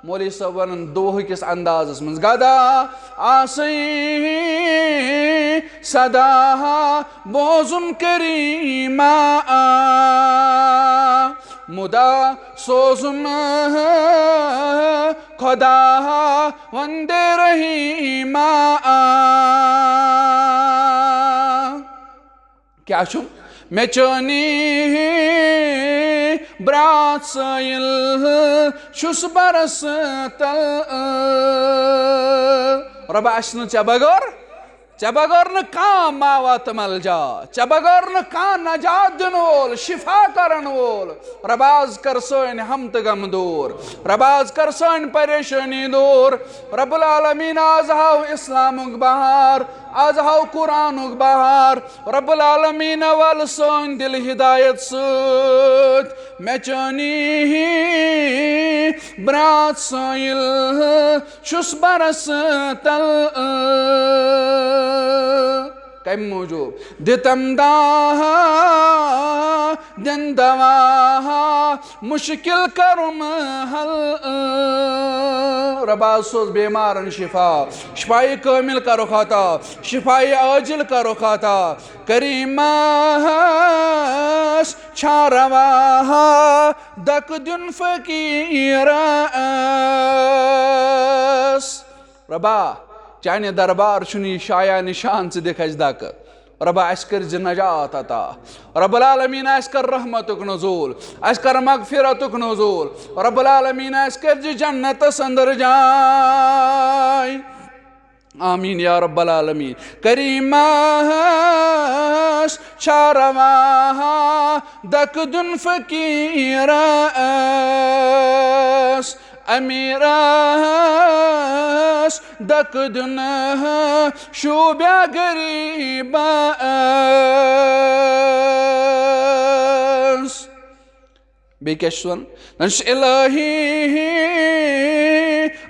مولوی صٲب ونان دُہہٕ کِس اندازس منٛز، گدا آسے صدا بوزم کریما آ، مدا سوزم خدا وندے رحیما آ۔ کیٛاہ چھُم؟ مےٚ چٲنی برٛاتھ سٲیِل چھُس برس تل۔ رۄبا، اَسہِ نہٕ ژےٚ بغٲر، ژےٚ بغٲر نہٕ کانٛہہ ماوا تہٕ ملجا، ژےٚ بغٲر نہٕ کانٛہہ نجات دِنہٕ وول، شفا کرن وول۔ رۄبا، از کر سٲنۍ ہم تہٕ غم دوٗر۔ رۄبا، از کر سٲنۍ پریشٲنی دوٗر۔ رب العالمین، از ہاو اسلامُک بہار، از ہاو قرآنُک بہار۔ رب العالمین، ول سٲنۍ دل ہدایت سۭتۍ۔ مےٚ چٲنی برٛاتھ سٲیِل چھُس برس تل۔ کمہِ موٗجوٗب؟ دِتم داہا، دِن دواہا، مُشکِل کَرُم حل۔ رۄبا، سوز بیمارن شفا، شفای کامل کَرُکھ عطا، شفای عاجل کَرُکھ عطا۔ کریمس چھا رواہا دک دیُن فقیرس۔ رۄبا، چانہِ دربار چھُنہٕ یہِ شایان نشان، ژٕ دِکھ اَسہِ دکہٕ۔ رۄبا، اَسہِ کٔرۍ زِ نجات عطا۔ رب العالمین، اَسہِ کر رحمتُک نزول، اَسہِ کر مغفرتُک نزول۔ رب العالمین، اَسہِ کٔرۍ زِ جنتس اندر جاے۔ آمین یا رب العالمین۔ کریمس چھا رواہا دک دیُن فقیرس، امیرس دک دیُن شوبیا غریبس۔ بیٚیہِ کیٛاہ چھُس وَنان؟ دَپان چھُس، الہی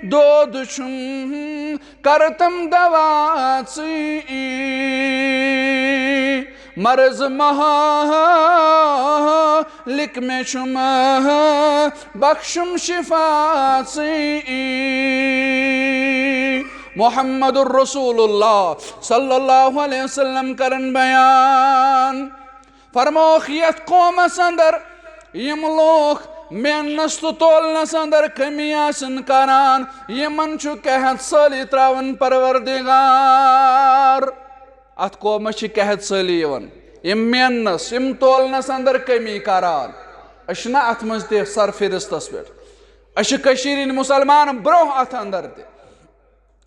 دود چھُم کرتم دوا ژٕے، مرض مہا لِک مےٚ چھُم بخشُم شفا ژٕے۔ محمد رسول اللہ صلی اللہ علیہ وسلم کرن بیان۔ فرمووُکھ، یتھ قومس اندر یِم لوٗکھ میننس تہٕ تولنس اندر کمی آسن کران، یِمن چھُ قحط سٲلی تراوان پروردگار۔ اتھ قومس چھِ قحط سٲلی یِوان، یِم میننس، یِم تولنس اندر کمی کران۔ أسۍ چھِنہ اتھ منٛز تہِ سرفہرستس پٮ۪ٹھ؟ أسۍ چھِ کٔشیٖرِ ہٕنٛدۍ مسلمان برونٛہہ اتھ اندر تہِ۔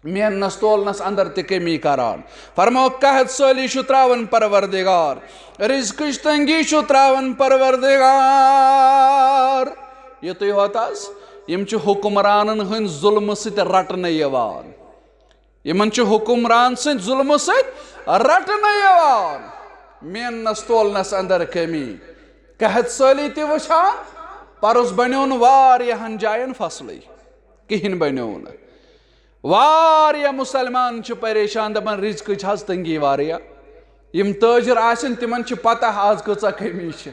میننس تولنس اندر تہِ کمی کران۔ فرمووُکھ، قحط سٲلی چھُ تراوان پروردگار، رزقٕچ تنگی چھُ تراوان پروردگار۔ یُتُے ہوت حظ، یِم چھِ حکمرانن ہٕنٛدۍ ظلمہٕ سۭتۍ رٹنہٕ یِوان۔ یِمن چھُ حکمران سٕنٛدۍ ظلمہٕ سۭتۍ رٹنہٕ یِوان۔ میننس تولنس اندر کمی، قحط سٲلی تہِ وٕچھان، پرُس بنیو نہٕ واریاہن جاین فصلٕے، کِہینۍ بنیو نہٕ۔ واریاہ مسلمان چھِ پریشان، دپان، رزقٕچ حظ تنگی واریاہ۔ یِم تٲجر آسن، تِمن چھِ پتہ آز کۭژاہ کمی چھِ۔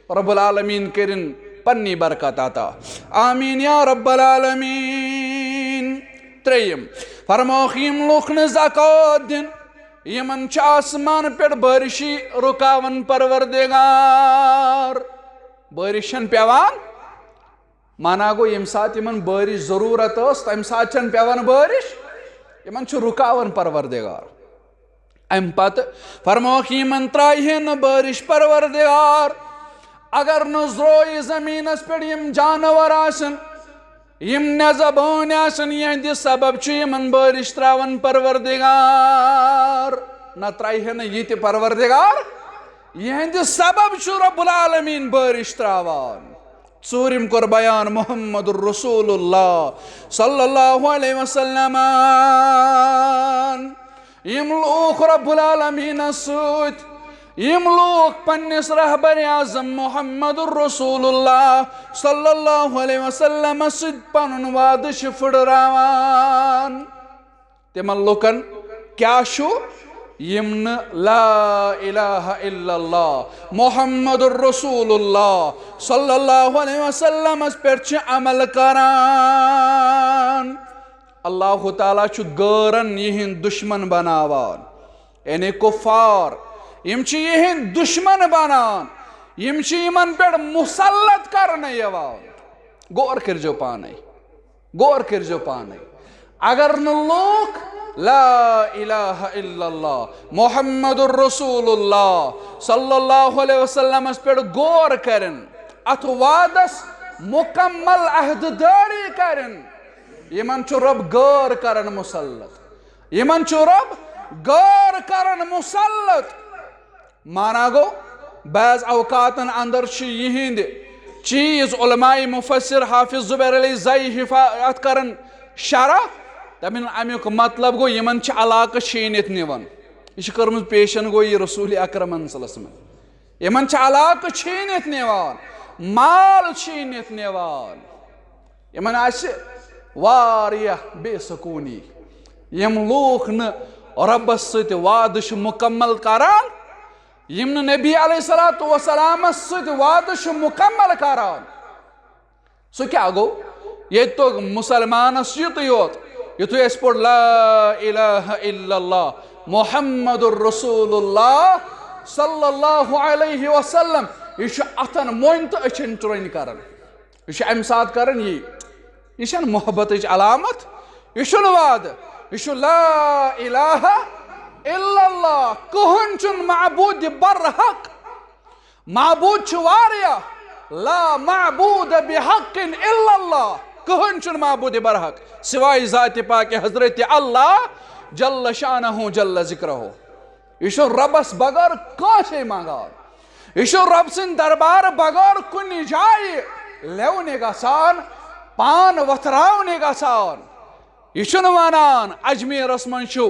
رب العالمین کٔرِن پننی برکت عطا۔ آمین یا رب العالمین۔ ترٛیٚیِم، فرمووُکھ، یِم لوٗکھ نہٕ زکوٰۃ دِن، یِمن چھُ آسمان پٮ۪ٹھ بٲرِشی رُکاوان پروردگار۔ بٲرِش چھَنہٕ پٮ۪وان، مانا گوٚو، ییٚمہِ ساتہٕ یِمن بٲرِش ضروٗرت ٲس، تَمہِ ساتہٕ چھَنہٕ پٮ۪وان بٲرِش، یِمن چھُ رُکاوان پروردگار۔ اَمہِ پتہٕ فرمووُکھ، یِمن ترٛایہِ ہے نہٕ بٲرِش پروردگار، اگر نہٕ زروعی زٔمیٖنس پٮ۪ٹھ یِم جانور آسن، یِم نٮ۪زٕ بٲنۍ آسن، یِہنٛدِ سبب چھُ یِمن بٲرِش ترٛاوان پروردگار۔ نہ ترٛایہِ ہے نہٕ یہِ تہِ پروردگار، یِہنٛدِ سبب چھُ رب العالمین بٲرِش ترٛاوان۔ ژوٗرِم کوٚر بیان محمد رسول اللہ صلی اللہ علیہ وسلم۔ یِم لوٗکھ رب العالمینس سۭتۍ، یِم لوٗکھ پننِس رہبر اعظم محمد رسول اللہ صلی اللہ علیہ وسلمس سۭتۍ پنُن وعدٕ چھِ پھٕٹراوان۔ تِمن لُکن کیٛاہ چھُ؟ یِم نہٕ لا الہ الا اللہ محمد رسول اللہ صلی اللہ علیہ وسلمس پٮ۪ٹھ چھِ عمل کران۔ اللہ تعالیٰ چھُ غٲرن یِہنٛدۍ دُشمن بناوان، یعنی کفار، یِم چھِ یِہنٛدۍ دُشمن بنان، یِم چھِ یِمن پٮ۪ٹھ مسلط کرنہٕ یِوان۔ غور کٔرۍزیو پانے، غور کٔرۍزیو پانے۔ اگر نہٕ لوٗکھ لا الہ الا اللہ محمد رسول اللہ صلی اللہ علیہ وسلمس پٮ۪ٹھ غور کرن، اتھ وعدس مکمل عہدٕ دٲری کرن، یِمن چھُ رب غٲر کران مسلط۔ یِمن چھُ رب غٲر کران مسلط۔ مانا گوٚو، بعض اوقاتن اندر چھِ یِہنٛدۍ چیٖز، علماء مفسر حافظ زبیر علی زئی حفا-، اتھ کران شرح، دپان امیُک مطلب گوٚو، یِمن چھِ علاقہٕ چھیٖنِتھ نِوان۔ یہِ چھِ کٔرمٕژ پیشن گویی رسول اکرمن صلی اللہ علیہ وسلم۔ یِمن چھِ علاقہٕ چھیٖنِتھ نِوان، مال چھیٖنِتھ نِوان۔ یِمن آسہِ واریاہ بے سکوٗنی۔ یِم لوٗکھ نہٕ رۄبس سۭتۍ وعدٕ چھِ مُکمل کران، یِم نہٕ نبی علیہ الصلوۃ والسلامس سۭتۍ وعدٕ چھِ مُکمل کران۔ سُہ کیٛاہ گوٚو؟ ییٚتہِ توٚگ مُسلمانس یُتُے یوت، یُتھُے اَسہِ پوٚر لا الہ الا اللہ محمد رسول اللہ صلی اللہ علیہ وسلم، یہِ چھُ اتھن مۄنۍ تہٕ أچھن چرٛۄنۍ کران۔ یہِ چھُ امہِ ساتہٕ کران یی۔ یہِ چھَنہٕ محبتٕچ علامت، یہِ چھُنہٕ وعدٕ، یہِ چھُ لا الہ الا اللہ۔ کٕہٕنۍ چھُنہٕ معبوٗد برحق۔ معبوٗد چھِ واریاہ، لا معبوٗد بحق الا اللہ۔ کٕہٕنۍ چھُنہٕ معبوٗد برحق سوائے ذاتِ پاک حضرت اللہ جل شانہ جل ذکرہ۔ یہِ چھُ رۄبس بغٲر کٲنٛسے منٛگان۔ یہِ چھُ رۄب سٕنٛدِ دربارٕ بغٲر کُنہِ جایہِ لٮ۪ونہِ گژھان، پان وۄتھراونہِ گژھان۔ یہِ چھُنہٕ ونان اجمیرس منٛز چھُ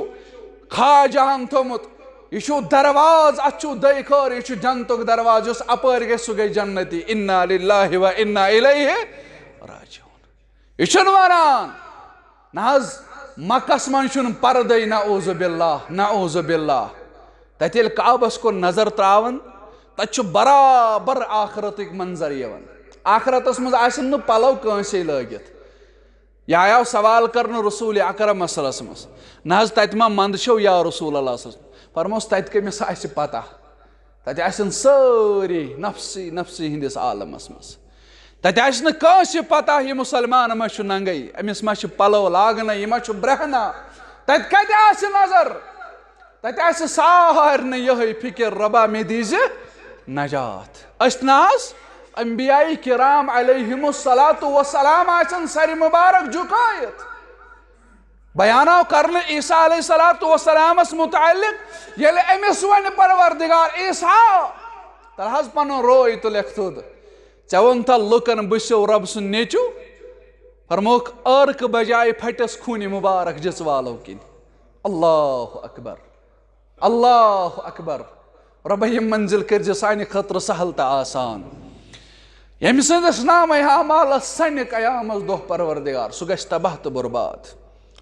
خواجہن تھوٚمُت یہِ چھُ دروازٕ، اتھ چھُ دٔے خٲر، یہِ چھُ جنتُک دروازٕ، یُس اپٲرۍ گژھِ، سُہ گژھِ جنتی۔ انا للہ و انا الیہ راجعون۔ یہِ چھُنہٕ ونان، نہ حظ، مکس منٛز چھُنہٕ پردے، نعوذ باللہ، نعوذ باللہ۔ تتہِ ییٚلہِ کعبس کُن نظر تراون، تتہِ چھُ برابر آخرتٕکۍ منظر یِوان۔ آخرتس منٛز آسن نہٕ پلو کٲنسے لٲگِتھ۔ یا آو سوال کرنہٕ رسول اکرم صلی اللہ علیہ وسلمس، نہ حظ، تتہِ ما مندٕ چھو یا رسول اللہ صلی اللہ علیہ وسلم؟ فرموس، تتہِ کٔمِس آسہِ پتہ؟ تتہِ آسن سٲری نفسی نفسی ہٕنٛدِس عالمس منٛز۔ تتہِ آسہِ نہٕ کٲنٛسہِ پتہ، یہِ مسلمان ما چھُ ننگے، أمِس ما چھِ پلو لاگنے، یہِ ما چھُ برہنا۔ تتہِ کتہِ آسہِ نظر؟ تتہِ آسہِ سارنٕے یِہے فکر، رۄبا، مےٚ دیٖزِ نجات۔ أسۍ نہ حظ، انبیاء کرام علیہم الصلوۃ والسلام آسن سرِ مبارک جُکٲیِتھ۔ بیان آو کرنہٕ عیسیٰ علیہ الصلوۃ والسلامس متعلق، ییٚلہِ أمِس وَنہِ پروردگار عیسیٰ، تَل حظ پنُن روے تُلٮ۪کھ تھوٚد۔ ژےٚ ووٚن تَل لُکن، بہٕ چھُسو رۄب سُنٛد نیٚچو؟ فرمووُکھ، عٲرقہٕ بجایہِ پھٹِس خوٗنہِ مبارک جِژ والو کِنۍ۔ اللہ اکبر، اللہ اکبر۔ رۄبہ، یِم منزل کٔرزِ سانہِ خٲطرٕ سہل تہٕ آسان۔ ییٚمہِ سٕنٛدِس نامہ اعمالس سنہِ قیامس دۄہ پروردگار، سُہ گژھِ تباہ تہٕ برباد،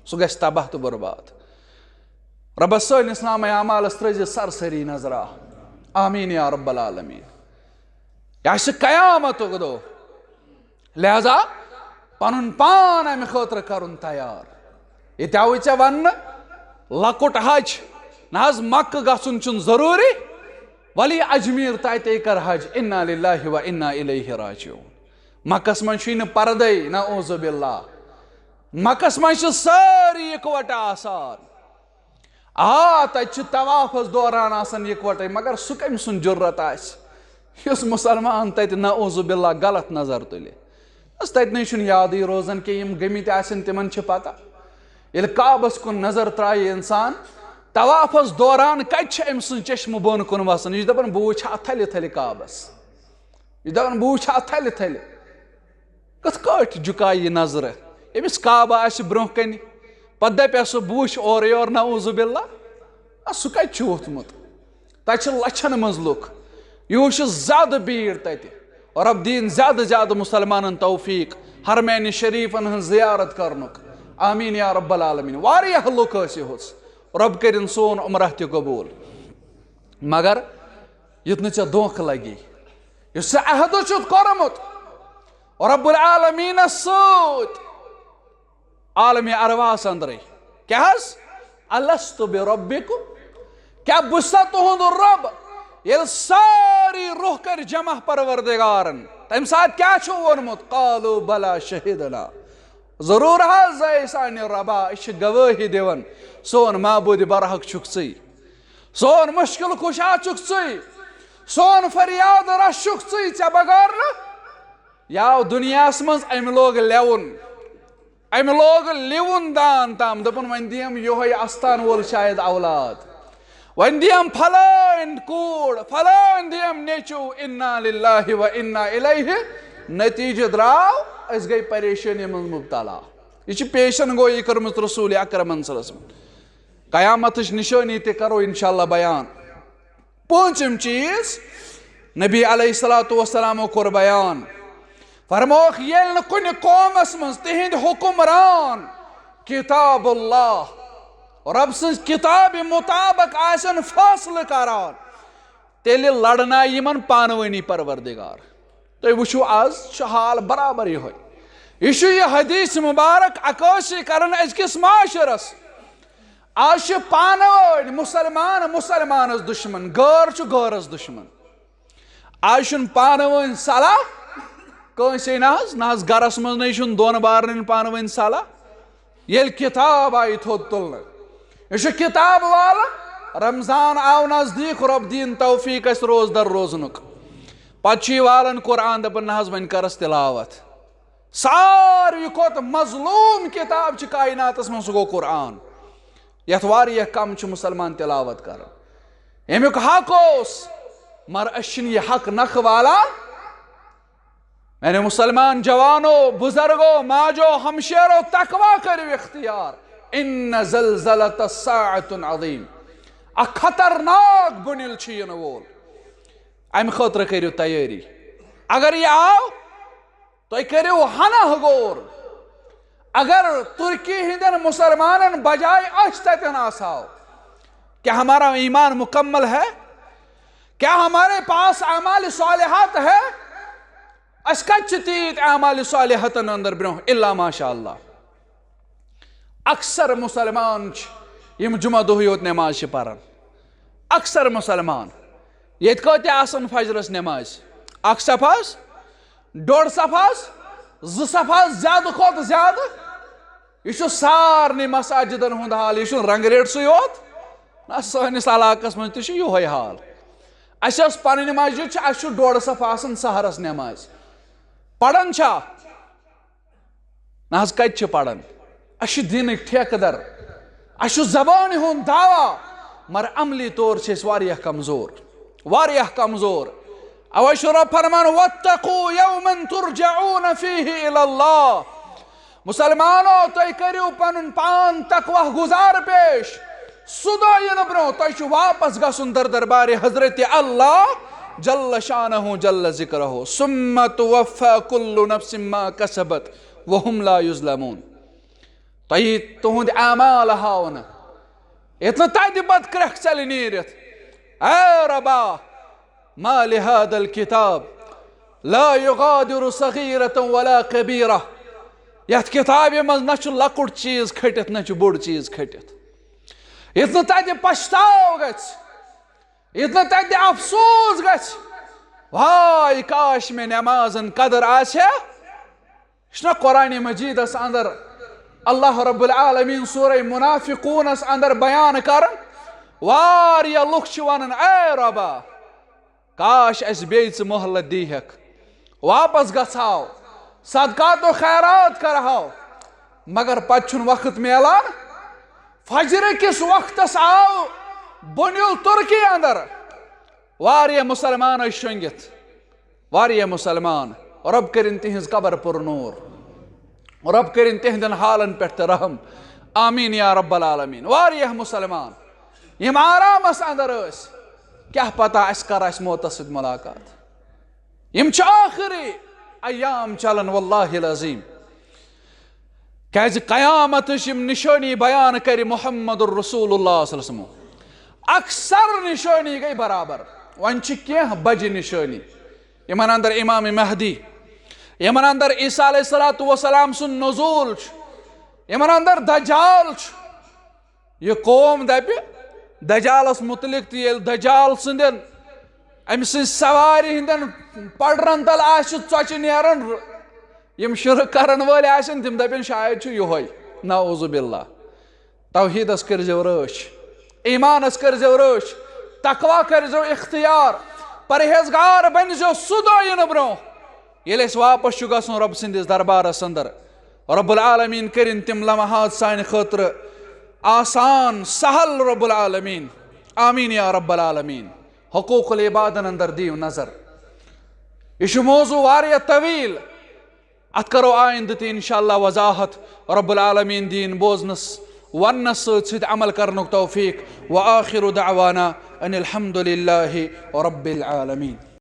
سُہ گژھِ تباہ تہٕ برباد۔ رۄبہ، سٲنِس نامہ اعمالس ترٲزِ سرسری نظرا۔ آمین یا رب العالمین۔ یہِ آسہِ قیامتُک دۄہ۔ لہذا پنُن پان امہِ خٲطرٕ کرُن تیار۔ ییٚتہِ آوٕے ژےٚ وننہٕ، لۄکُٹ حج نہ حظ، مکہٕ گژھُن چھُنہٕ ضروٗری، ولی اجمیر تہٕ اتے کر حج۔ انا للہ و انا الیہ راجعون۔ مکس منٛز چھُے نہٕ پردے، نعوذ باللہ۔ مکس منٛز چھِ سٲری اکوٹہٕ آسان۔ آ، تتہِ چھِ طوافس دوران آسان یکوٹے، مگر سُہ کٔمۍ سُنٛد جرت آسہِ، یُس مسلمان تتہِ نعوذ باللہ غلط نظر تُلہِ؟ بس، تتہِ نٕے چھُنہٕ یادٕے روزان کینٛہہ، یِم گٔمٕتۍ آسن تِمن چھِ پتہ۔ ییٚلہِ کعبس کُن نظر ترایہِ انسان، طوافس دوران کتہِ چھِ أمۍ سٕنٛز چشمہٕ بۄن کُن وسان؟ یہِ چھُ دپان، بہٕ وٕچھِ ہا تھلہِ تھلہِ کعبس۔ یہِ دپان، بہٕ وٕچھِ ہا تھلہِ تھلہِ۔ کِتھ کٲٹھۍ جُکایہِ یہِ نظرٕ؟ ییٚمِس کعبہٕ آسہِ برونٛہہ کنہِ، پتہٕ دپہِ سُہ، بہٕ وٕچھِ اورٕ یور، نعوذ باللہ۔ آ، سُہ کتہِ چھُ ووٚتھمُت؟ تتہِ چھِ لچھن منٛز لُکھ۔ یِہُس چھُ زیادٕ بیٖڑ تتہِ۔ رۄب دِیِن زیادٕ زیادٕ مسلمانن توفیق حرمین شریفن ہٕنٛز زیارت کرنُک۔ آمین یا رب العالمین۔ واریاہ لُکھ ٲسۍ یِہُس۔ رۄب کٔرِن سون عمرہ تہِ قبول۔ مگر یُتھ نہٕ ژےٚ دھوکہٕ لگی، یُس ژےٚ عہدٕ چھُتھ کوٚرمُت رب العالمینس سۭتۍ عالم ارواحس اندرے۔ کیٛاہ حظ؟ الست بربکم؟ کیٛاہ بہٕ چھُسا تُہُنٛد رب؟ ییٚلہِ سٲری روح کٔرۍ جمع پروردگارن، تمہِ ساتہٕ کیٛاہ چھُ ووٚنمُت؟ قالوا بلا شہدنا۔ ضروٗر حظ، اے سانہِ رۄبا، أسۍ چھِ گوٲہی دِوان، سون معبوٗدِ برحق چھُکھ ژٕے، سون مُشکِل کُشا چھُکھ ژٕے، سون فریاد رَس چھُکھ ژٕے، ژےٚ بغٲر نہٕ۔ یہِ آو دُنیاہَس منٛز، أمۍ لوگ لٮ۪وُن، أمۍ لوگ لِوُن دان تام، دوٚپُن، وۄنۍ دِیَم یِہوٚے اَستان وول شاید اولاد، وۄنۍ دِیَم پھلٲنۍ کوٗر، پھلٲنۍ دِیَم نیٚچوٗ، انا للہ و انا الیہ۔ نتیٖجہٕ درٛاو، أسۍ گٔے پریشٲنی منٛز مُبتلا۔ یہِ چھِ پیشن گویی کٔرمٕژ رسول اکرمن صلی اللہ علیہ وسلم۔ قیامتٕچ نشٲنی تہِ کرو انشاءاللہ بیان۔ پوٗنٛژِم چیٖز، نبی علیہ الصلوۃ والسلامو کوٚر بیان، فرمووُکھ، ییٚلہِ نہٕ کُنہِ قومس منٛز تِہنٛدۍ حکمران کتاب اللہ، رۄب سٕنٛز کتابہِ مطابق آسن فٲصلہٕ کران، تیٚلہِ لڑنایہِ یِمن پانہٕ ؤنی پروردگار۔ تُہۍ وٕچھِو، از چھُ حال برابر یِہوٚے۔ یہِ چھُ یہِ حدیث مبارک عکٲسی کران أزکِس معاشرس۔ از چھِ پانہٕ ؤنۍ مسلمان مسلمانس دشمن، غٲر چھُ غٲرس دشمن۔ از چھُنہٕ پانہٕ ؤنۍ صلاح کٲنٛسے، نہ حظ، نہ حظ گرس منٛز نَے چھُنہٕ دۄن بارنٮ۪ن پانہٕ ؤنۍ صلاح۔ ییٚلہِ کِتاب آیہِ تھوٚد تُلنہٕ، یہِ چھُ کِتاب والا، رمضان آو نزدیٖک، رۄب دِیِن توفیٖق اَسہِ روزدر روزنُک۔ پتہٕ چھُ یہِ والان قرآن، دَپان، نہ حظ، وۄنۍ کَرس تِلاوت۔ ساروی کھۄتہٕ مظلوم کِتاب چھِ کائناتس منٛز، سُہ گوٚو قرآن، یَتھ واریاہ کم چھِ مُسلمان تِلاوت کران۔ ییٚمیُک حق اوس، مگر أسۍ چھِنہٕ یہِ حق نکھٕ والان۔ میانیو مسلمان جوانو، بزرگو، ماجو، ہمشیرو، تقوی کٔرِو اختیار۔ ان زلزلۃ الساعۃ عظیم۔ اکھ خطرناک بُنیُل چھُ یِنہٕ وول۔ امہِ خٲطرٕ کٔرِو تیٲری۔ اگر یہِ آو، تُہۍ کٔرِو ہنا غور۔ اگر ترکی ہٕنٛدٮ۪ن مُسلمانن بجائے أسۍ تتٮ۪ن آسہو، کیا ہمارا ایمان مکمل ہے؟ کیا ہمارے پاس اعمال صالحات ہے؟ اسہِ کتہِ چھِ تیٖتۍ اعمال صالحاتن اندر برونٛہہ؟ الا ماشاء اللہ۔ اکثر مسلمان چھِ یِم جمعہ دۄہٕے یوت نماز چھِ پران۔ اکثر مسلمان ییٚتہِ کۭتیٛاہ آسن فجرس نمازِ؟ اکھ صف حظ؟ ڈوٚڈ صف حظ؟ زٕ صف حظ؟ زیادٕ کھۄتہٕ زیادٕ؟ یہِ چھُ سارنٕے مساجدن ہُنٛد حال، یہِ چھُنہٕ رنگریٹسٕے یوت۔ نہ، سٲنِس علاقس منٛز تہِ چھُ یِہوٚے حال۔ اَسہِ ٲس پنٕنۍ مسجد چھِ، اَسہِ چھُ ڈوٚڈ صف آسان سحرس نمازِ۔ پران چھا؟ نہ حظ، کتہِ چھِ پران؟ اَسہِ چھِ دیٖنٕکۍ ٹھیکہٕ در، اَسہِ چھُ زبانہِ ہُنٛد دعویٰ، مگر عملی طور چھِ أسۍ واریاہ کمزور، واریاہ کمزور۔ اوے چھُ رب فرمان، "واتقوا یوما ترجعون فیہ الی اللہ۔" مسلمانو، تُہۍ کٔرِو پنُن پان تقویٰ گزار پیش۔ سُہ دۄہ یِنہٕ برونٛہہ تۄہہِ چھُ واپس گژھُن در دربارِ حضرت اللہ جل شانہ جل ذکرہ۔ ثم توفی کل نفس ما کسبت وهم لا یظلمون۔ تۄہہِ یی تُہُنٛد اعمال ہاونہٕ۔ ییٚتہِ نہٕ تَتہِ پتہٕ کرٛٮ۪کھ ژَلہِ نیٖرِتھ، اے ربا، ما لهذا الكتاب لا يغادر صغيرة ولا كبيرة۔ یَتھ کِتابہِ منٛز نہ چھُ لۄکُٹ چیٖز کھٔٹِتھ، نہ چھُ بوٚڑ چیٖز کھٔٹِتھ۔ ییٚتہِ نہٕ تَتہِ پچھتاو گژھِ، ییٚتہِ نہٕ تَتہِ افسوس گژھِ، واے کاش مےٚ نمازن قدر آسہِ ہے۔ یہِ چھُنہ قرآن مجیدس اندر اللہ رب العالمین سورہ منافقونس اندر بیان کران، واریاہ لُکھ چھِ ونان، اے ربا، کاش اسہِ بیٚیہِ ژٕ مہلت دی ہیکھ، واپس گژھہو، صدقات و خیرات کرہو، مگر پتہٕ چھُنہٕ وقت میلان۔ فجر کِس وقتس آو بُنیُل ترکی اندر واریاہ مسلمان ٲسۍ شۄنگِتھ، واریاہ مسلمان، رب کٔرِن تِہنٛز قبر پر نور، رب کٔرِن تِہنٛدٮ۪ن حالن پٮ۪ٹھ تہِ رحم، آمین یا رب العالمین۔ واریاہ مسلمان یِم آرامس اندر ٲسۍ، کیاہ پتہ اسہِ کر آسہِ موتس سۭتۍ ملاقات۔ یِم چھِ ٲخری ایام چلان، واللہ العظیم۔ کیازِ قیامتٕچ یِم نشٲنی بیان کرِ محمد رسول اللہ صلی اللہ علیہ وسلم۔ اکثر نشٲنی گٔے برابر، وۄنۍ چھِ کینٛہہ بجہِ نشٲنی۔ یِمن اندر امام مہدی، یِمن اندر عیسیٰ علیہ الصلوۃ والسلام سُنٛد نزول چھُ، یِمن اندر دجال چھُ۔ یہِ قوم دپہِ دجالس متعلق تہِ، ییٚلہِ دجال سٕنٛدٮ۪ن، أمۍ سٕنٛزِ سوارِ ہٕنٛدٮ۪ن پڈرن تل آسہِ ژۄچہِ نیران، یِم شرک کرن وٲلۍ آسن، تِم دپن شاید چھُ یِہوے۔ نعوذ باللہ۔ توحیدس کٔرزیو رٲچھ، ایمانس کٔرزیو رٲچھ، تقوی کٔرزیو اختیار، پرہیزگار بٔنزیو سُہ دۄہ یِنہٕ برونٛہہ ییٚلہِ اَسہِ واپس چھُ گژھُن رۄب سٕنٛدِس دربارس اندر۔ رب العالمین کٔرِن تِم لمحات سانہِ خٲطرٕ آسان، سہل رب العالمین۔ آمین یا رب العالمین۔ حقوق العبادن اندر دِیِو نظر۔ یہِ چھُ موضوع واریاہ طویل، اتھ کرو آیندٕ تہِ انشاءاللہ وضاحت۔ رب العالمین دِیِن بوزنس وننس سۭتۍ سۭتۍ عمل کرنُک توفیق۔ وآخر دعوانا ان الحمد للہ رب العالمین۔